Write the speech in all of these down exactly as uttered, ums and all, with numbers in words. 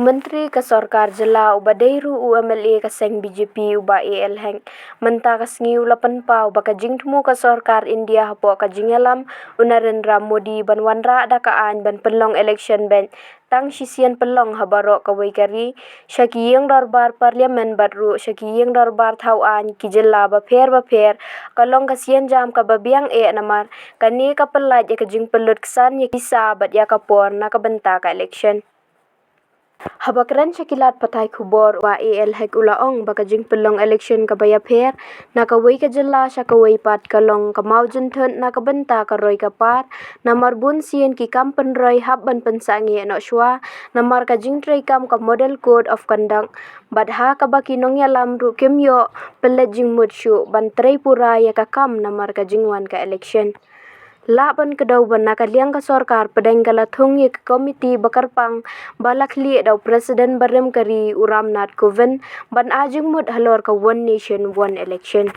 Myntri ka sorkar jylla uba dei ruh u M L A ka seng B J P u Bah A L Hek mynta ka sngi u la pynpaw ba ka jingthmu ka sorkar India hapoh ka jingïalam u Narendra Modi ban wanrah da ka aiñ ban pynlong election beit tang shisien pynlong ha baroh kawei ka ri, sha ki ïing dorbar parliament bad ruh sha ki ïing dorbar thaw aiñ ki jylla bapher bapher, ka long ka sienjam kaba biang eh namar kane ka pyllait ïa ka jingpynlut ksan ïa ki pisa bad ïa ka por na ka bynta ka election. Haba kren sha ki lad pathai khubor, u Bah A L Hek u la ong ba ka jingpynlong election kaba ïapher na kawei ka jylla sha kawei pat ka long ka mawjynthut na ka bynta ka roi ka par, namar bun sien ki kam pynroi hap ban pynsangeh noh shuwa namar ka jingtreikam ka Model Code of Conduct, bad ha kaba ki nongïalam ruh kim ïoh pynleit jingmut shuh ban trei pura ïa ka kam namar ka jingwan ka election. Lah ban kdew ba na ka liang ka sorkar pdeng ka la thung ïa ka komiti ba kyrpang ba la khlieh da u President barim ka ri u Ram Nath Kovind ban ai jingmut halor ka One Nation One Election.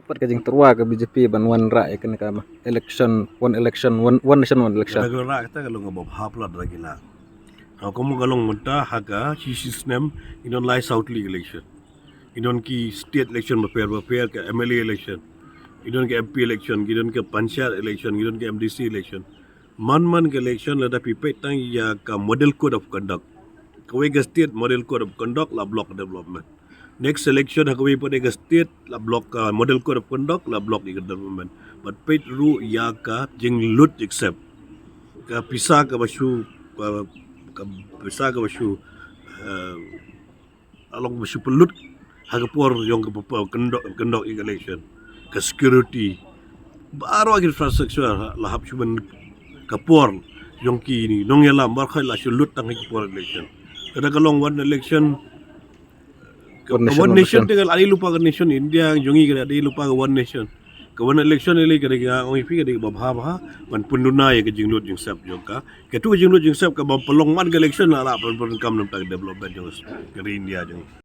Pat ka jingtyrwa ka B J P ban wanrah ïa kane ka election, one election, one, one nation, one election. Ka wanrah kata ka long kaba bha palat da ki la. Ha, kum ka long mynta ha ka shi snem ngi don lai saw tylli election. Ngi don ki state election bapher bapher, ka M L A election, ngi don ka M P election, ngi don ka panchayat election, ngi don ka M D C election. Man man ka election lada phi peit tang ïa ka Model Code of Conduct, kawei ka state Model Code of Conduct la block development. Next election ha kawei pat ka state la block ka Model Code of Conduct, la block ïa ka development. Bad peit ruh ïa ka jinglut jingsep, ka pisa kaba shu, ka, ka pisa kaba shu, eh, la long ba shu pynlut ha ka por jong ka, ka, kyndok, kyndok ïa ka election. Ka security, baroh ki infrastructure la hap shu ban, ka por jong ki nongïalam baroh la shu lut tang ha ka por election. Kata ka long one election, ka, one nation, one nation te ka la dei lypa ka nation India jong ngi, ka la dei lypa ka one nation. Ka one election lei ka dei, ka ong ïa phi, ka dei kaba bha bha ban pynduna ïa ka jinglut jingsep jong ka. Katto ka jinglut jingsep kaba pynlong man ka election la lah ban pyndonkam na ka bynta ka development jong ka ri India jong ngi.